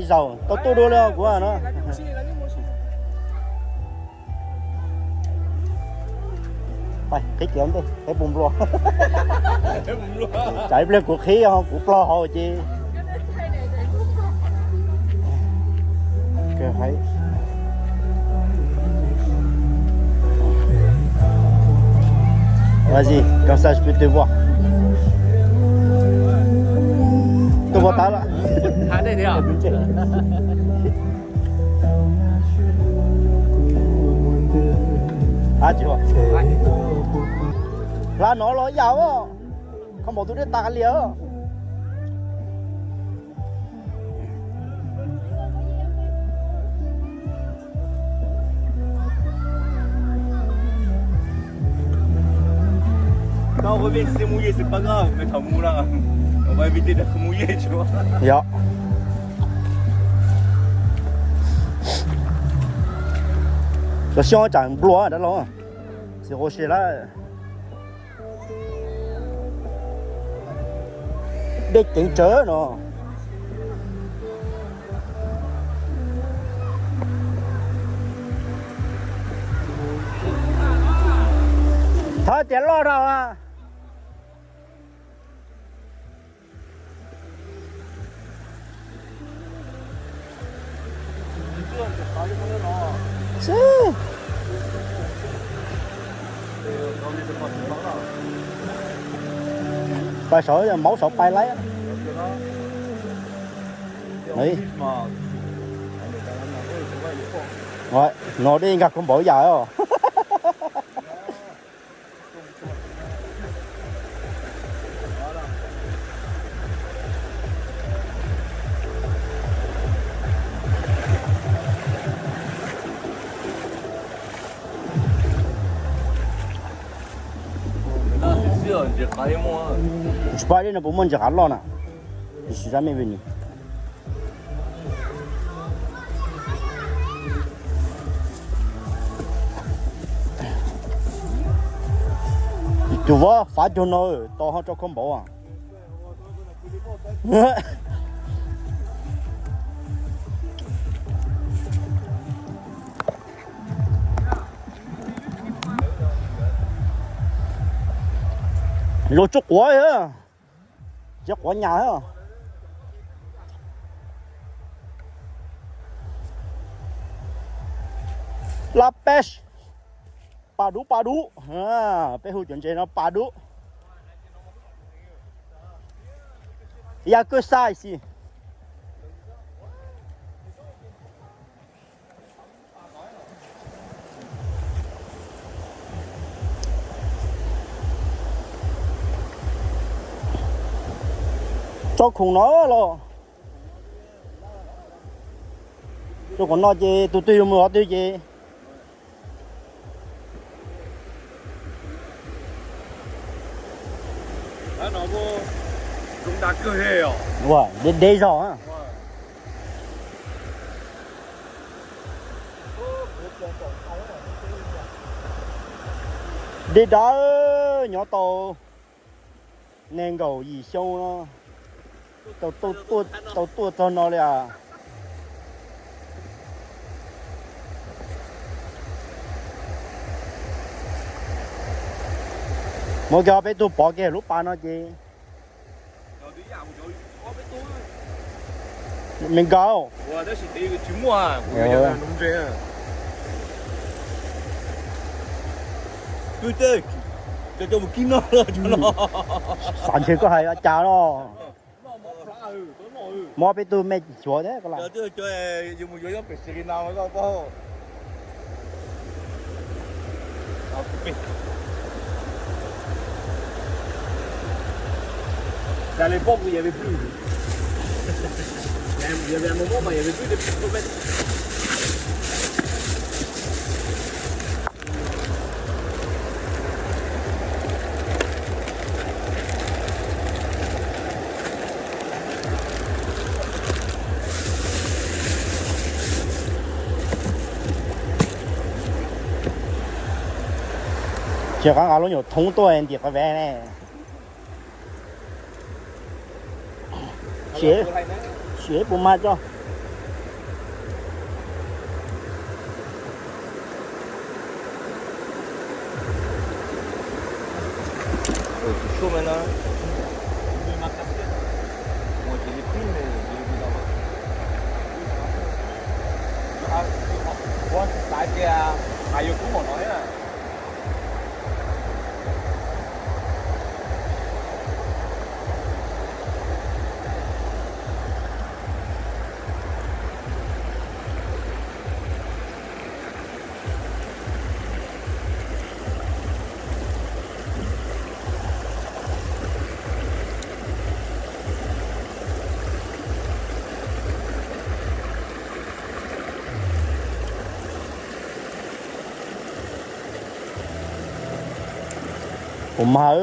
Zaum tau tuaj dua li kuv no. Qhib kiag ntej, qhib puas nplua. Tsam ib pliag kuv qhib kuv ploj hauv ces. Vas-y, comme ça je peux te voir. Tuaj puas tas lawm? Hla no los yam, kho npaum tus dej tas li. Yog. Cov xyoob tsam nplua dab laug, xis quas si lawm. Dej ceev tsawv no. Thov tias loj dhau. Pais saud, maub saud pais laib. No dej nkag khuv npaum yam. Tsis paub dej no puas muaj ntsis qav loj na. Sim sab me vim nws. Tus vov fav cog no tos ho rau kho npaum. Luag tsuj quav, tsis quav nyas. Lab peb, pas dub pas dub, peb hu cov ntses no pas dub. Ya kwj xais xis. Tsob khoom no los, tsob khoom no ces tus twg yuav mus qhov twg ces. Ua, deb deb zog. Deb dawb nyob tau nees nkaum yim xyoo no tau tuaj txog no li as. Muab kiag peb tug pov kiag lub pas no ces me nkauj. Xav ntshe koj hais cas no. Muab peb tug me xyuav thiab. Tsis qab nqa lub nyuam thoob tuaj ntim qhov vev ne. Siav, siav puas mag tso. Ua mas.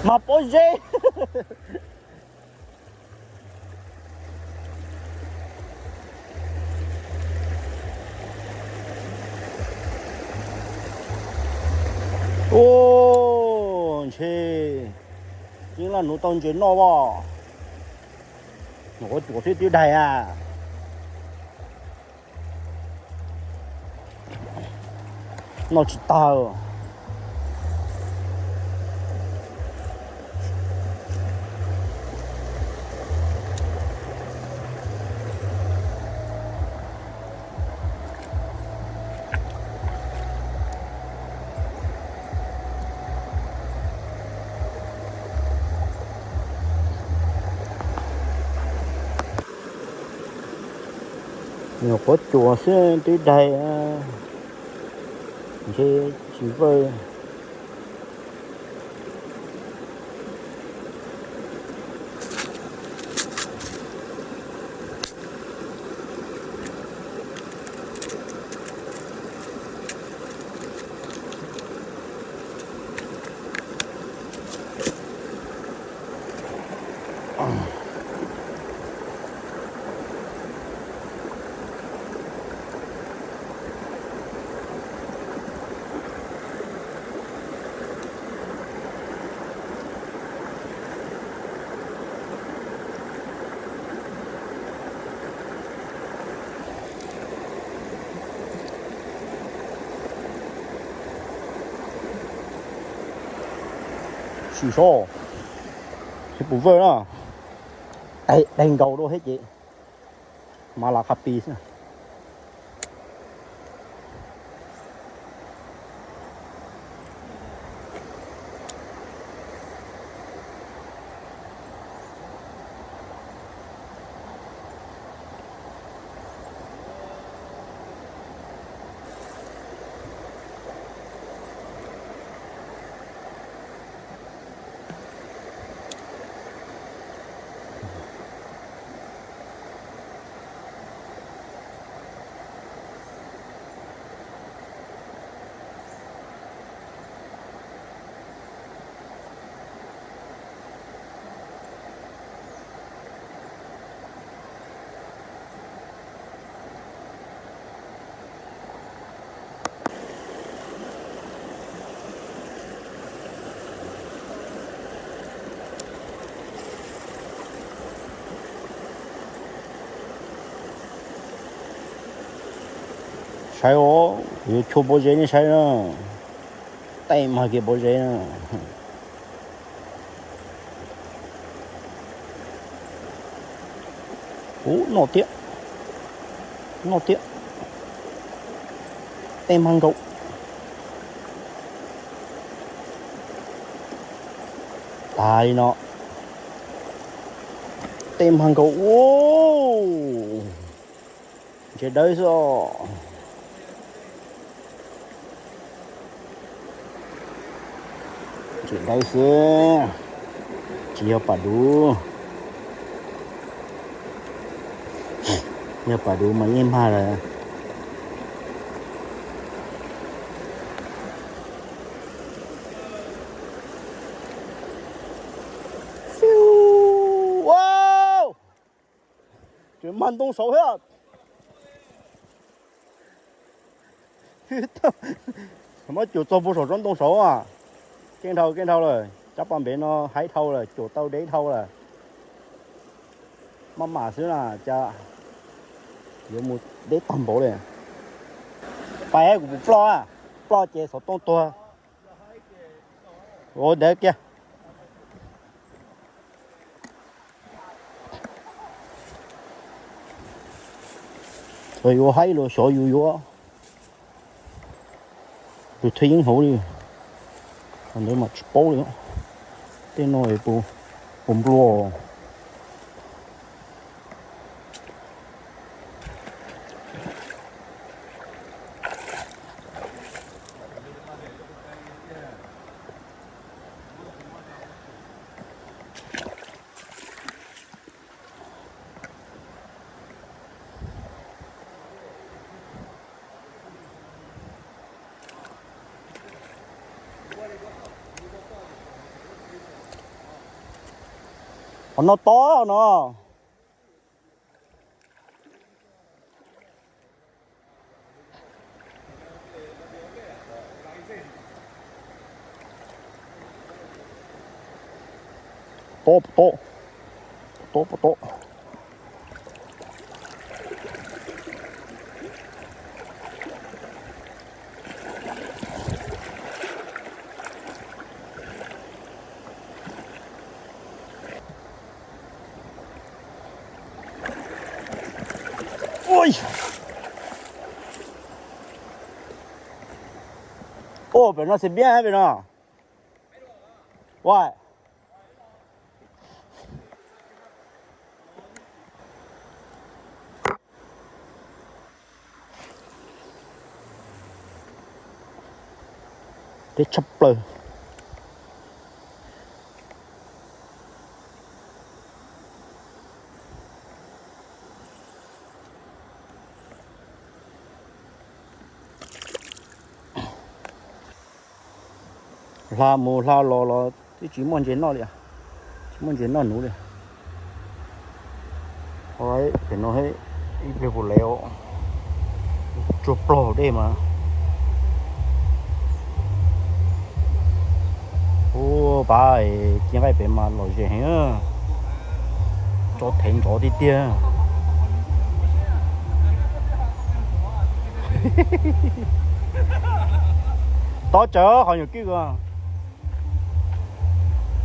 Mas pob zeb. Ua, ntshe yeej laj nuv tau ntses noj as. Nyuam qhuav cuam xwb twb daig a. Noj tsis tag. Nyuam qhuav cuam xwb twb daig, ntshe tsis vawj. Sim sov, seb puas vawj na. Daig nkaus dua thiab ces mas lam qha pis xwb. Saib os, yuav tshuaj pob zeb nej saib na. Tej mag kiag pob zeb na. Ub, noj tiag, noj tiag. Tej mag nkaus. Tas li no. Tej mag nkaus ub. Ntses dawb xwb os. Ntses dawb xwb, tsis yog pam duv. Yog pam duv mas yeej mag lawm. Tseem mag ntoo saud thiab. Muab cuam txog puag saum tsob ntoo saud. Keej dhau keej dhau lawm, tsab pas npev no haib dhau lawm, cuam tau deb dhau lawm. Maj mam xwb na cas yuav mus deb tag npaum li. Pais kuv ploj, ploj ces xov tooj tuag. Ua ntawd kiag. Txawm yuav haib los xyov yus yuav tus thwj yeeb hauv li. Qhov ntawd mas tsis paub li. Tej no puas nplua. Qhov no tob no. Tob tob, tob tob. Ua, pem no tsis piab pem no. Ua, deb tshaj plaws. Hla mus hla los los twb tsis muaj ntses noj li, tsis muaj ntses noj nuv li. Pem no ib pliag puas lev, tsuag plaug dej mas. Ub, pab ci nqaij pem mas lom zem heev, tso thev nrov tiag tiag. Tob tsawv qhov nyuam kwj ko.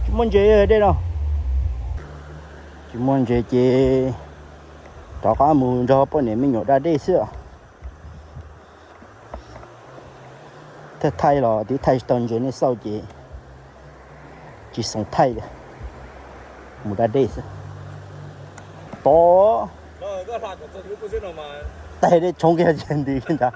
Tsis muaj ntses dej no. Tsis muaj ntses ces rov qab mus nrog poj niam me nyuam da dej xwb. Thaij thaij los twb thaij tsis tau ntses nej xauj ces tsis xav thaij li. Mus da dej xwb. Tob. Tais dej tshoob kiag ces nti kiag ntag.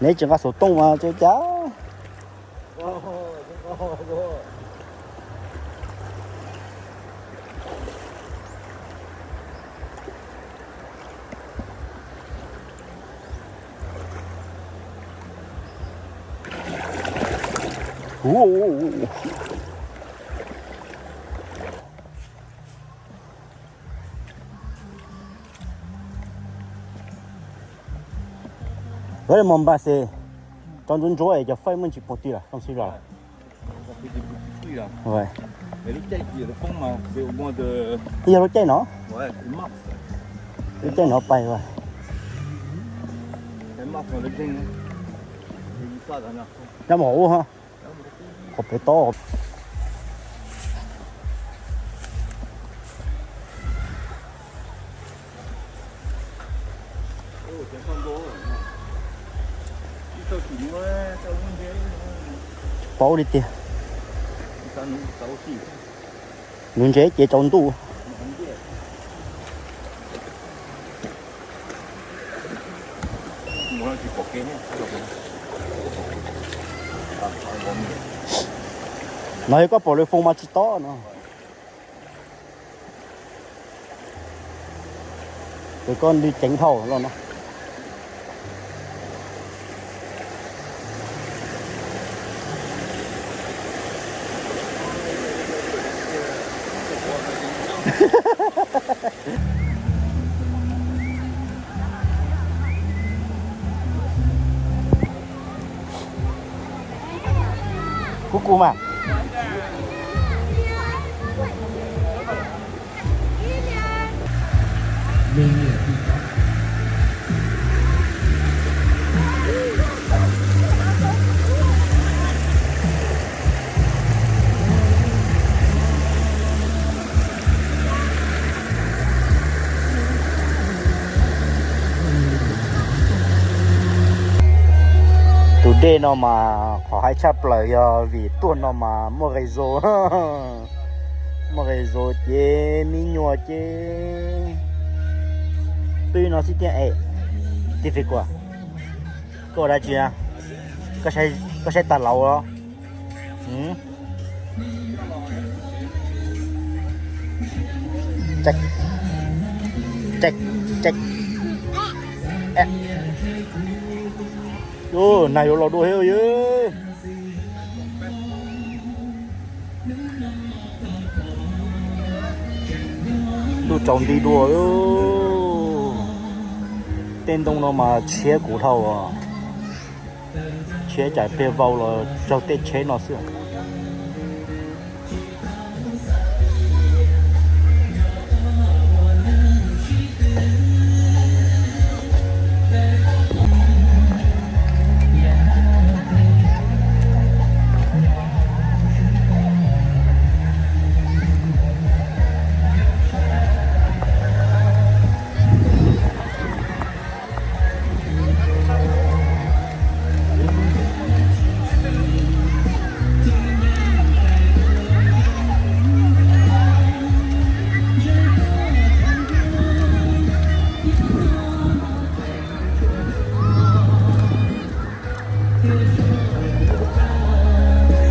Neb tsis nqa xov tooj mas tsis ua cas. Ua li mos npaj xes, tau ntsuab ntsuab es cov faij muaj ntsis puas twg los tau xwb los. Yog lub caij no, lub caij no pais. Nyob mus qhov ub, qhov pem tob. Paub li tiag. Nuv ntses ces tsaus ntuj. No yog koj pom lawv foo mas tsis tob no. Ces koj li ceev dhau los no. Kuv kuv mas. Tus dej no mas qhov haib tshaj plaws yog vim tuaj no mas muaj qe zoo, muaj qe zoo ces me nyuam ces pw no xwb tiag es. Tij Fis Kuam, koj ua dab tsi na? Koj saib tag laus los? Nag yuav los dua thiab. Ntuj tsaus nti dua. Tej ntoo no mas tshiab kuv dhau, tshiab cas pliag vau los raug tej tsheb no xwb.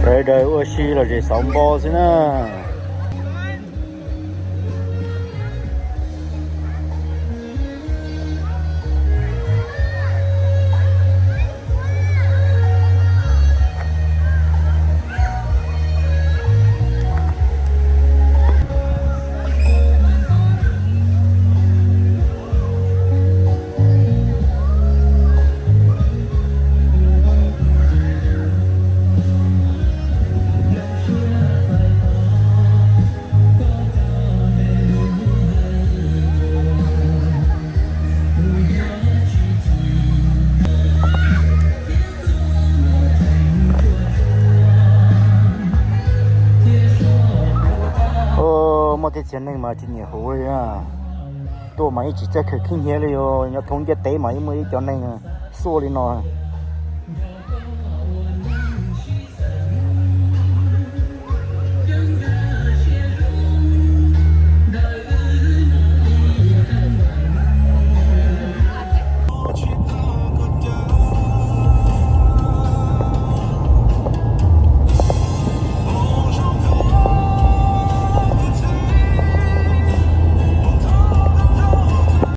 Sawv daws ua si los zem xauv npo xwb na. Muaj tej txiv neej mas tsis nyiam huv li. Tuaj mas ib tsis txawj khwv khib hnyiab li, nyob thoob ntiaj teb mas ib muaj ib cov neeg xuaj li no.